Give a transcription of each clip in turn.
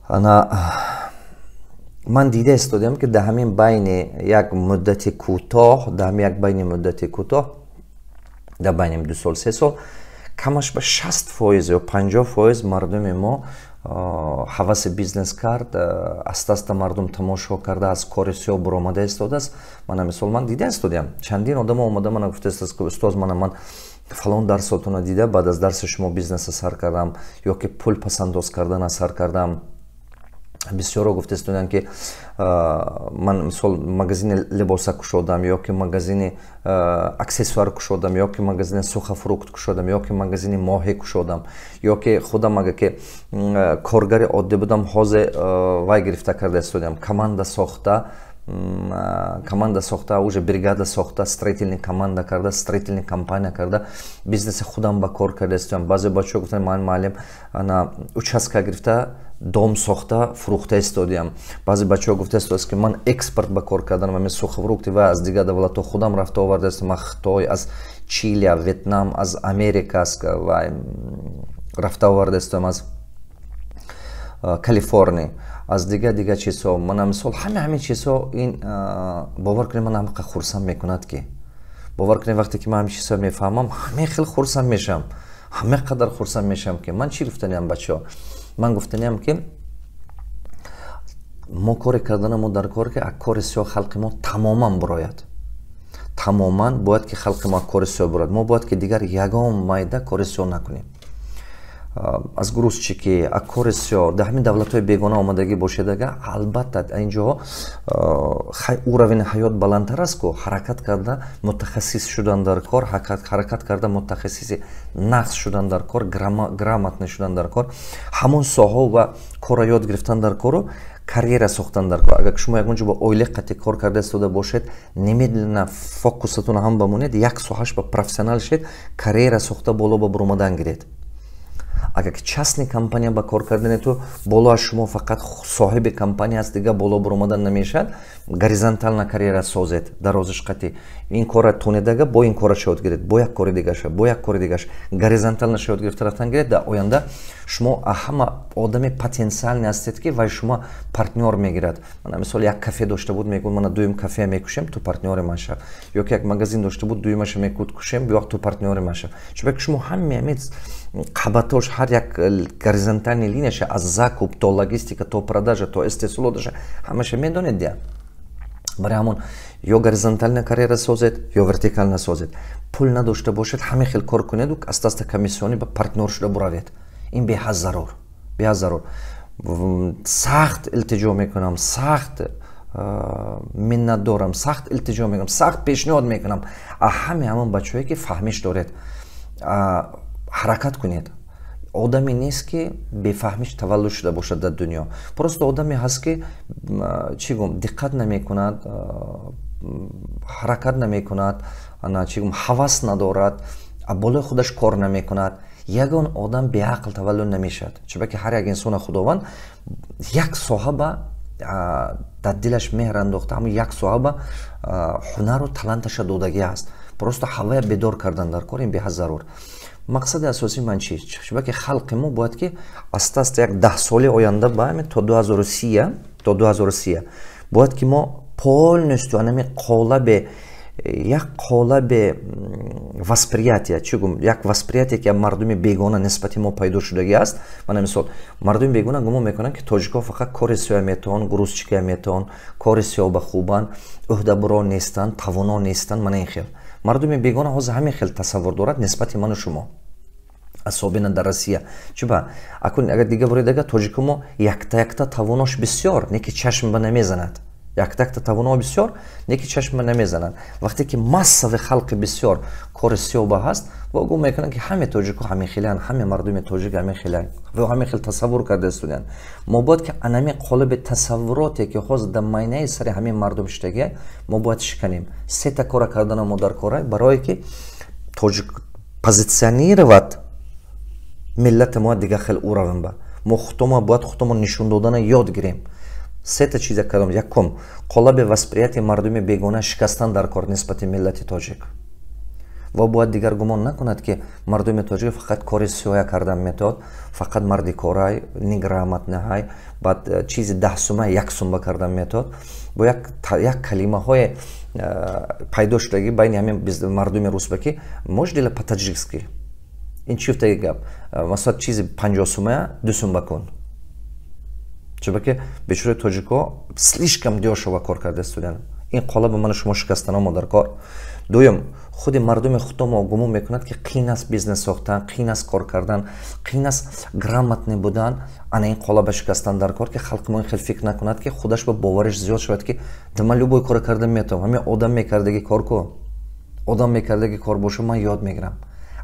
Ана ман дида истодиам, ки дар ҳамин байни як муддати кӯтоҳ, дар ҳамин як байни муддати кӯтоҳ, дар байни 2 сол, 3 сол, камаш ба 60% ё 50% мардуми мо ҳаваси бизнес кард. Аста аста мардум тамошо карда, аз кори сиёҳ буромада истодааст. Мана, мисол, ман дида истодиам, чандин одамо омада, мана гуфтааст, ки устоз, мана ман фалон дарсотона дида, баъд аз дарси шумо бизнеса сар кардам ё ки пул пасандоз кардана сар кардам. Бисёро гуфта истодиам, ки ман, мисол, магазини либоса кушодам ё ки магазини аксессуар кушодам, ё ки магазини сухофрукт кушодам, ё ки магазини моҳӣ кушодам, ё ки худам ага ки коргари оддӣ будам, ҳозир вай гирифта карда истодиам, команда сохта, уже бригада сохта, строительный команда карда, строительный компания карда, бизнеси худам ба кор карда истодиам. Баъзе бачаҳо гуфтанд: ман, муаллим, ана участка гирифта, дом сохта, фурӯхта истодиам. Баъзе бачаҳо гуфта истодааст, ки ман экспорт ба кор карданам, ами сухофрукти ва аз дигар давлатҳо худам рафта оварда истодам, аз Хитой, аз Чилия, Ветнам, аз Америка ва рафта оварда истодам, аз Калифорния, аз дигар дигар чизҳо. Мана, мисол, ҳама ҳамин чизҳо ин, бовар кунед, ман ҳамақа хурсанд мекунад, ки бовар кунед, вақте ки ман ҳамин чизҳо мефаҳмам, ҳамин хел хурсанд мешавам, ҳама қадар хурсанд мешавам, ки ман чӣ гуфтаниам, бачаҳо? Ман гуфтаниам, ки мо коре карданамо дар кор, ки аз кори сиёҳ халқи мо тамоман бурояд. Тамоман бояд ки халқи мо аз кори сиёҳ бурояд. Мо бояд ки дигар ягон майда кори сиёҳ накунем, аз грузчикӣ, аз кори сиёҳ. Дар ҳамин давлатҳои бегона омадагӣ бошедага, албатта, ин ҷоҳо уровени ҳаёт баландтар аст ку, ҳаракат карда мутахассис шудан дар кор, ҳаракат карда мутахассиси нағз шудан дар кор, грамотный шудан дар кор, ҳамон соҳао ва корро ёд гирифтан дар кору карьера сохтан дар кор. Агар шумо ягон ҷо ба оила қатъи кор карда истода бошед, немедленно фокусатонро ҳам бамонед, як соҳаш ба профессионал шед, карьера сохта, боло ба буромадан гиред. Агар ки частный компания ба кор кардане, ту боло аз шумо фақат соҳиби компания аст, дигар боло буромадан намешавад. Горизонтально карьера созед, дарозиш қатӣ ин кора тунедага, бо ин кора шояд гиред, бо як кори дигаша, бо як кори дигаш, горизонтально шояд гирифта рафтан гиред. Дар оянда шумо ҳама одами потенциальный ҳастед, ки вай шумо партнёр мегирад. Мана, мисол, як кафе дошта буд, мегӯ: мана дуюм кафе мекушем, ту партнёри ман шав. Ё ки як магазин дошта буд, дуюмаша мекуд кушем, биёқ, ту партнёри ман шав. Чунки шумо ҳаме ҳамин қабатош, ҳар як горизонтальный линияша, аз закуп то логистика, то продажа, то истеҳсолоташа, ҳамаша медонед дия. Барои ҳамон ё горизонтально карьера созед, ё вертикально созед. Пул надошта бошед, ҳамин хел кор кунеду аста аста комиссионӣ ба партнёр шуда буравед. Ин беҳад зарур, беҳад зарур. Сахт илтиҷо мекунам, сахт миннатдорам, сахт илтиҷо мекунам, сахт пешниҳод мекунам ҳаме ҳамон бачаҳое, ки фаҳмиш доред, ҳаракат кунед. Одаме нест, ки бефаҳмиш таваллуд шуда бошад дар дунё. Просто одаме ҳаст, ки, чӣ гум, диққат намекунад, ҳаракат намекунад, чӣ гум, ҳавас надорад, болои худаш кор намекунад. Ягон одам беақл таваллуд намешавад, чунки ҳар як инсона Худованд як соҳа ба дар дилаш меҳр андохта, ҳамн як соҳа ба ҳунару таланташа додагӣ аст. Просто ҳавая бедор кардан дар кор, ин беҳад зарур. Мақсади асосии ман чист? Чунки халқи мо бояд ки аста аста як 10 соли оянда ба то 2030, то 2030 бояд ки мо полностью анами қолабе, як қолабе восприятие, чӣ гум, як восприятие, ки мардуми бегона нисбати мо пайдо шудагӣ аст. Мана, мисол, мардуми бегона гумон мекунанд, ки тоҷикҳо фақат кори сиёҳ метавон, грузчикия метавон, кори сиёҳ ба хубанд, ӯҳдабуро нестанд, тавоно нестанд. Мана ин хел мардуми бегона ҳозир ҳамин хел тасаввур дорад нисбати ману шумо, особенно дар Россия. Чуба акун агар дига буридага, тоҷико мо якта якта тавонош бисёр, не ки чашм ба намезанад. Якта якта тавоно бисёр, не ки чашм ба намезанад. Вақте ки массави халқи бисёр кори сиёҳ ба ҳаст, ва гум мекунанд, ки ҳаме тоҷико ҳамин хеланд, ҳаме мардуми тоҷик ҳамин хеланд ва ҳамин хел тасаввур карда истодиянд. Мо бояд ки анами қолаби тасаввуроте, ки ҳозир дар майнаи сари ҳамин мардум шидагия, мо бояд шиканем. Сета кора кардана мо дар кора, барое ки тоҷик позиционировать миллати мо дигар хел уровень ба мо худомо бояд худомо нишон додана ёд гирем. Сета чиза кардам. Якум, қолаби восприятие мардуми бегона шикастан дар кор нисбати миллати тоҷик. Ва бояд дигар гумон накунад, ки мардуми тоҷик фақат кори сиёя кардан метавод, фақат мардикорай, неграмотный ҳай, баъд чизи 10 сума 1 сумба кардан метавод. Бо як калимаҳое пайдо шудаги байни ҳамин мардуми русба, ки «можешь делать по-таджикски». Ин чи гуфтаги гап? Масалан, чизи 50 сумая 2 сумба кун, чунки бечораи тоҷико слишком дёшево кор карда истоданд. Ин қолаби ману шумо шикастанамо дар кор. Дуюм, худи мардуми худомо гумон мекунад, ки қин аст бизнес сохтан, қин аст кор кардан, қин аст грамотный будан. Ана ин қолаба шикастан дар кор, ки халқи мо ин хел фикр накунад, ки худаш ба бовариш зиёд шавад, ки да ман любой кора карда метавонам. Ҳамин одам мекардаги кор ку, одам мекардаги кор боша, ман ёд мегирам.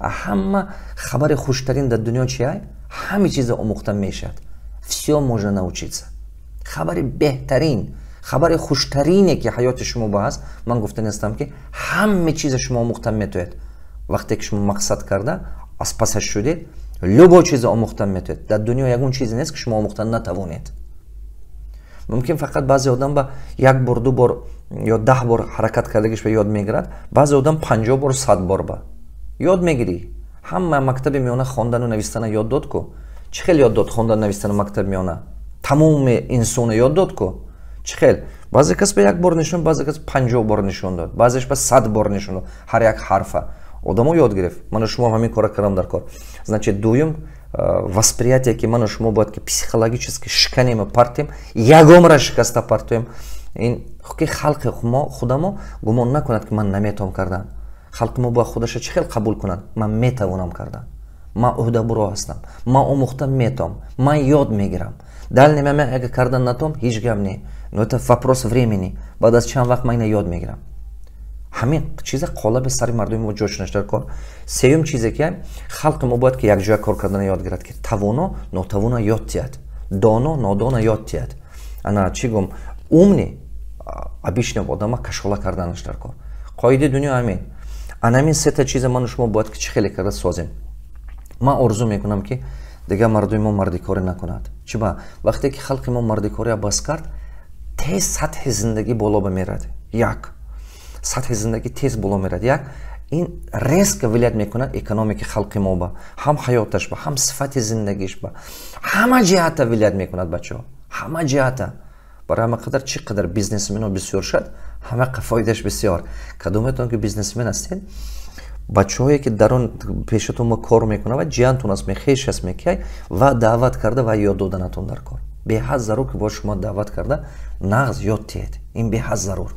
Ҳама хабари хуштарин дар дунё чи ай? Ҳаме чиза омӯхта мешавад, всё можно научиться. Хабари беҳтарин, хабари хуштарине, ки ҳаёти шумо ба ҳаст, ман гуфта нестам, ки ҳаме чиза шумо омӯхта метавонед. Вақте ки шумо мақсад карда аз пасаш шудед, любой чиза омӯхта метавонед. Дар дунё ягон чизе нест, ки шумо омӯхта натавонед. Мумкин, фақат баъзе одам ба як бор, 2 бор ё 10 бор ҳаракат кардагиш ба ёд мегирад, баъзе одам 50 бор, 100 бор ба ёд мегирӣ. Ҳама мактаби миёна хондану навистана ёд дод ку. Чӣ хел ёд дод хондану навистану мактаби миёна? Тамоми инсона ёд дод ку. Чӣ хел? Баъзе кас ба як бор нишон, баъзе кас 50 бор нишон дод, баъзеш ба 100 бор нишон дод. Ҳар як ҳарфа одамо ёд гирифт. Ману шумо ҳамин кора кардам дар кор. Значит, дуюм восприятие, ки ману шумо бояд ки психологически шиканем, партем, ягонра шикаста партоем, ин ки халқи мо худамо гумон накунад, ки ман наметавонам кардан. Халқи мо бояд худаша чӣ хел қабул кунад? Ман метавонам кардан, ман ӯҳдабуро ҳастам, ман омӯхта метавонам, ман ёд мегирам. Дальний момент агар кардан натавонам, ҳеҷ гап не, но это вопрос времени, баъд аз чанд вақт ман ина ёд мегирам. Ҳамин чиза қолаби сари мардуми мо ҷо шунаш дар кор. Сеюм чизе, ки халқи мо бояд ки якҷоя кор кардана ёд гирад, ки тавоно нотавоно ёд тиҳад, доно нодона ёд тиҳад. Ана чӣ гум, умный обычный одама кашола карданаш дар кор. Қоидаи дунё ҳамин. Ана ҳамин сета чиза ману шумо бояд ки чӣ хеле карда созем. Ман орзу мекунам, ки дигар мардуми мо мардикорӣ накунад. Чиба? Вақте ки халқи мо мардикория бас кард, тез сатҳи зиндагӣ боло ба мерад. Як сатҳи зиндагӣ тез боло мерад, як ин резко влиять мекунад экономики халқи мо ба, ҳам ҳаёташ ба, ҳам сифати зиндагиш ба, ҳама ҷиҳата влиять мекунад, бачаҳо, ҳама ҷиҳата. Барои ҳама қадар чӣ қадар бизнесмено бисёр шад, ҳама фоидаш бисёр. Кадометон ки бизнесмен ҳастед, бачаҳое ки дар он пешатон ма кор мекунад ва ҷиянтон аст, мехеш аст, мекияй ва даъват карда ва ёд доданатон дар кор. Беҳад зарур, ки бояд шумо даъват карда нағз ёд диҳед. Ин беҳад зарур.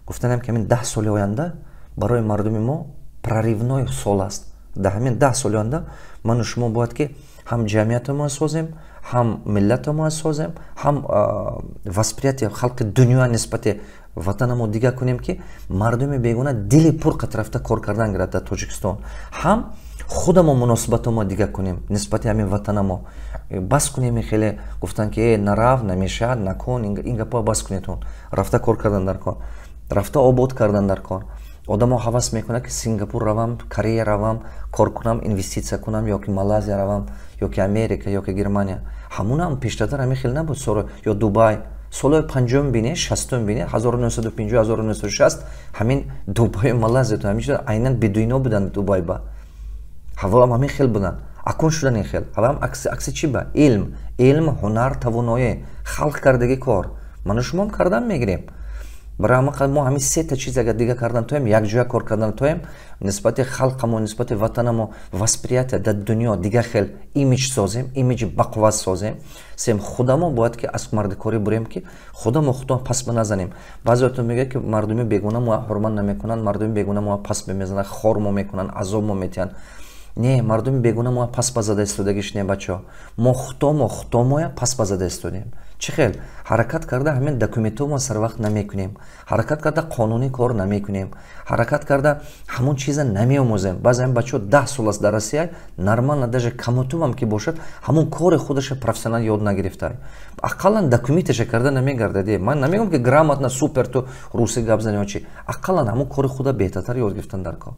Гуфтанам, ки ҳамин 10 соли оянда барои мардуми мо прорывной сол аст. Дар ҳамин 10 соли оянда ману шумо бояд ки ҳам ҷамъиятамо созем, ҳам миллатамо созем, ҳам восприятие халқи дунё нисбати ватанамо дигар кунем, ки мардуми бегуна дили пур қатрафта кор кардан гирад дар Тоҷикистон. Ҳам худамо муносибатамо дигар кунем нисбати ҳамин ватанамо. Бас кунем хеле гуфтан, ки э нарав, намешавад, накун. Ин гапҳо бас кунедтон. Рафта кор кардан дар кор, рафта обод кардан дар кор. Одамо ҳавас мекунад, ки Сингапур равам, Корея равам, кор кунам, инвеститсия кунам, ё ки Малайзия равам, ё ки Америка, ё ки Германия. Ҳамунам пештартар ҳамин хел набуд. Ё Дубай солҳои 50-ум бине, 60-ум бине, 1950, 1960, ҳамин Дубаю Малайзия ҳамин чиза айнан бедуино буданд. Дубай ба ҳавоам ҳамин хел буданд, акун шудан ин хел ҳаваам. Акси чӣ ба? Илм, илм, ҳунар, тавоноӣ, халқ кардаги кор. Ману шумоам кардан мегирем. Барои ҳама мо ҳамин сета чиз агар дига кардан тоем, якҷоя кор кардан тоем, нисбати халқамо, нисбати ватанамо восприятие дар дунё дига хел имидж созем, имиджи бақувват созем. Сем, худамо бояд ки аз мардикорӣ бурем, ки худамо худо пас биназанем. Баъзеотон мегӯяд, ки мардуми бегуна мо ҳурмат намекунанд, мардуми бегуна мо пас мезананд, хор мо мекунанд, азоб мо метиҳанд. Не, мардуми бегуна мо пас ба зада истодагиш не, бачаҳо. Мо худомо худомоя пас ба зада истодем. Чӣ хел? Ҳаракат карда ҳамин документҳомо сарвақт намекунем, ҳаракат карда қонунӣ кор намекунем, ҳаракат карда ҳамон чиза намеомӯзем. Баъзе ҳамин бачаҳо 10 сол аст дар Россия, нормально даже камутумам ки бошад, ҳамон кори худаша профессионал ёд нагирифта, ақаллан документаша карда намегардад. Ман намегӯям, ки грамотно супер ту русӣ гап зани ё чи, ақаллан ҳамон кори худа беҳтартар ёд гирифтан дар кор.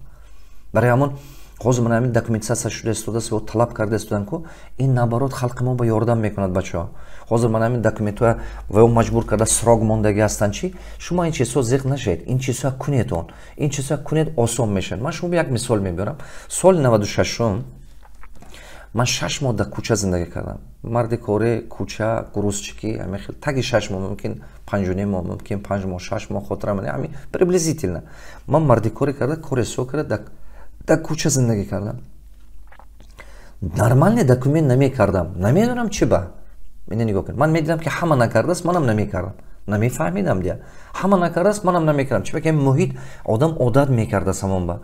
Барои ҳамон Ҳозир ман ҳамин документация шуда истодааст, ё талаб карда истодан ку, ин наоборот халқи мо ба ёрдам мекунад, бачаҳо. Ҳозир ман ҳамин документҳоя ва ё маҷбур карда, срок мондагӣ ҳастанд. Чӣ, шумо ин чизҳо зиқ нашавед, ин чизҳоя кунед, он ин чизҳоя кунед, осон мешавад. Ман шумо як мисол мебиёрам. Соли 96-ум ман 6 моҳ дар кӯча зиндагӣ кардам, марди кори кӯча, грузчикӣ, ҳамин хел. Таги 6 моҳ, мумкин 5,5 моҳ, мумкин 5 моҳ, 6 моҳ, хотирам, ҳамин приблизительно. Ман мардикорӣ карда, кори сиёҳ карда, дар кӯча зиндагӣ кардам. Нормальный документ намекардам, намедонам чи ба. Ина нигоҳ кунед, ман медидам, ки ҳама накардааст, манам намекардам. Намефаҳмидам дия, ҳама накардааст, манам намекардам. Чиба ки муҳит одам одат мекардааст ҳамон ба.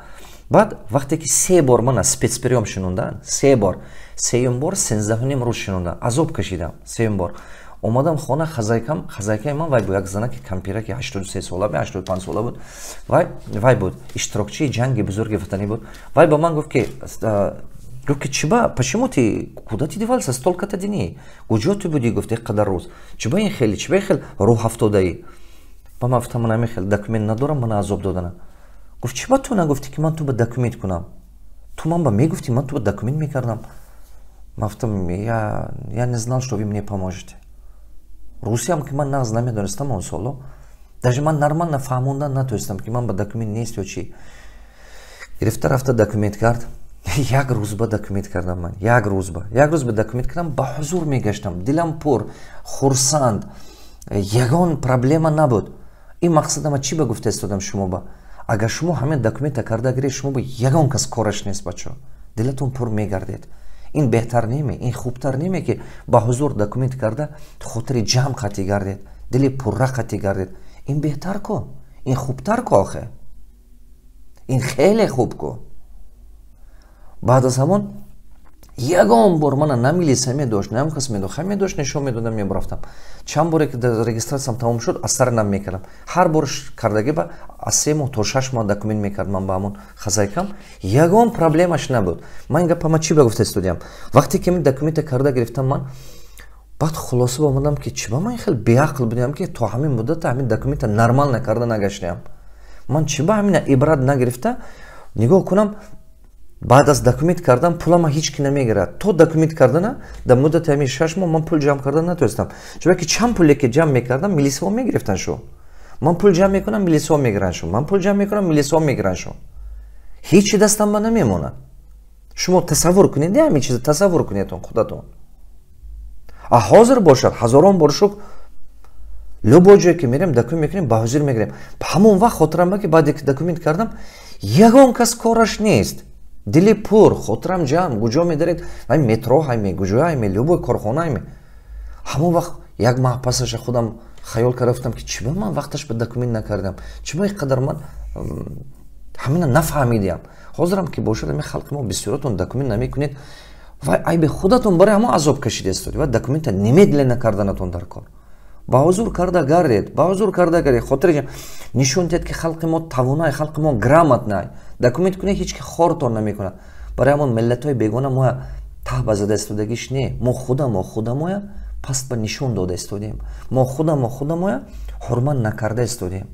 Баъд вақте ки се бор мана спецприём шинондан, се бор, сеюм бор 13,5 рӯз шинондан, азоб кашидам. Сеюм бор омадам хона, хозяйкам, хозяйкаи ман вай буд, як занаки кампираки 83 сола, 85 сола буд. Вай буд, иштирокчии Ҷанги Бузурги Ватанӣ буд. Вай ба ман гуфт ки чиба, почему ты, куда ты девался столько-то дней, куҷо ту будӣ, гуфт, қадар рӯз, чиба ин хеле, чиба ин хел рӯҳафтодаӣ? Ба ман гуфтам, ман ҳамин хел документ надорам, мана азоб додана. Гуфт: «Чиба ту нагуфтӣ, ки ман ту ба документ кунам? Ту ман ба мегуфтӣ, ман ту ба документ мекардам». Ман гуфтам: Я не знал, что вы мне поможете». Русиям ки ман нағз намедонистам он соло, даже ман нормально фаҳмондан натонистам, ки ман ба документ нест ё чӣ. Гирифта рафта документ кард. Як рӯз ба документ кардам ман, як рӯз ба документ кардам, ба ҳузур мегаштам, дилам пур, хурсанд, ягон проблема набуд. Ин мақсадама чӣ ба гуфта истодам шумо ба? Агар шумо ҳамин документа карда гиред, шумо ба ягон кас кораш нест, бачо, дилатон пур мегардед. Ин беҳтар неме, ин хубтар неме, ки ба ҳузур документ карда, хотири ҷамъ қатӣ гардед, дили пурра қатӣ гардед? Ин беҳтар ку, ин хубтар ку, охе ин хеле хуб ку. Баъд аз ҳамон ягон бор мана на милиса медошт, на кас медошт, ҳам медошт, нишон медодам, мебарафтам. Чанд боре ки регистратсиям тамом шуд, аз сари нав мекардам. Ҳар бор кардагӣ ба аз 3 моҳ то 6 моҳ документ мекард. Ман ба ҳамон хозяйкам ягон проблемаш набуд. Ман ин гапа ман чӣ ба гуфта истодиям? Вақте ки мин документа карда гирифтам, ман баъд хулоса омадам, ки чиба ман хел беақл будам, ки то ҳамин муддата ҳамин документа нормал накарда нагаштаям? Ман чиба ҳамина ибрат нагирифта? Нигоҳ кунам, баъд аз документ кардан пулама ҳеҷ ки намегирад. То документ кардана дар муддати ҳамин 6 моҳ ман пул ҷамъ кардан натонистам, чунки чанд пуле ки ҷамъ мекардам, милисаҳо мегирифтанд шу. Ман пул ҷамъ мекунам, милисаҳо мегиранд шу. Ман пул ҷамъ мекунам, милисаҳо мегиранд шу. Ҳечи дастам ба намемонад. Шумо тасаввур кунед, ҳамин чиза тасаввур кунедон худатон. А ҳозир бошад, ҳазорон бор шукр, любой ҷое ки мерем, документ мекунем, ба ҳузур мегирем. Ҳамон вақт хотирам ба, ки баъде ки документ кардам, ягон кас кораш нест, дили пур, хотирам ҷамъ. Куҷо медаред, ай метро ҳайме, куҷо ҳайме, любой корхона ҳайме. Ҳамон вақт як маҳ пасаша худам хаёл карда, гуфтам, ки чиба ман вақташ ба документ накардам, чиба ин қадар ман ҳамина нафаҳмидиам? Ҳозирам ки бошад, ами халқи мо бисёратон документ намекунед. Вай айби худатон, барои ҳамон азоб кашида истодед. Ва документа немедленно карданатон дар кор, ба ҳузур карда гардед, ба ҳузур карда гардед, хотири нишон диҳед, ки халқи мо тавонай, халқи мо грамотный. Документ кунед, ҳеҷ ки хортон намекунад. Барои ҳамон миллатҳои бегона моя таҳба зада истодагиш не, мо худамо худамоя паст ба нишон дода истодем, мо худамо худамоя ҳурмат накарда истодем.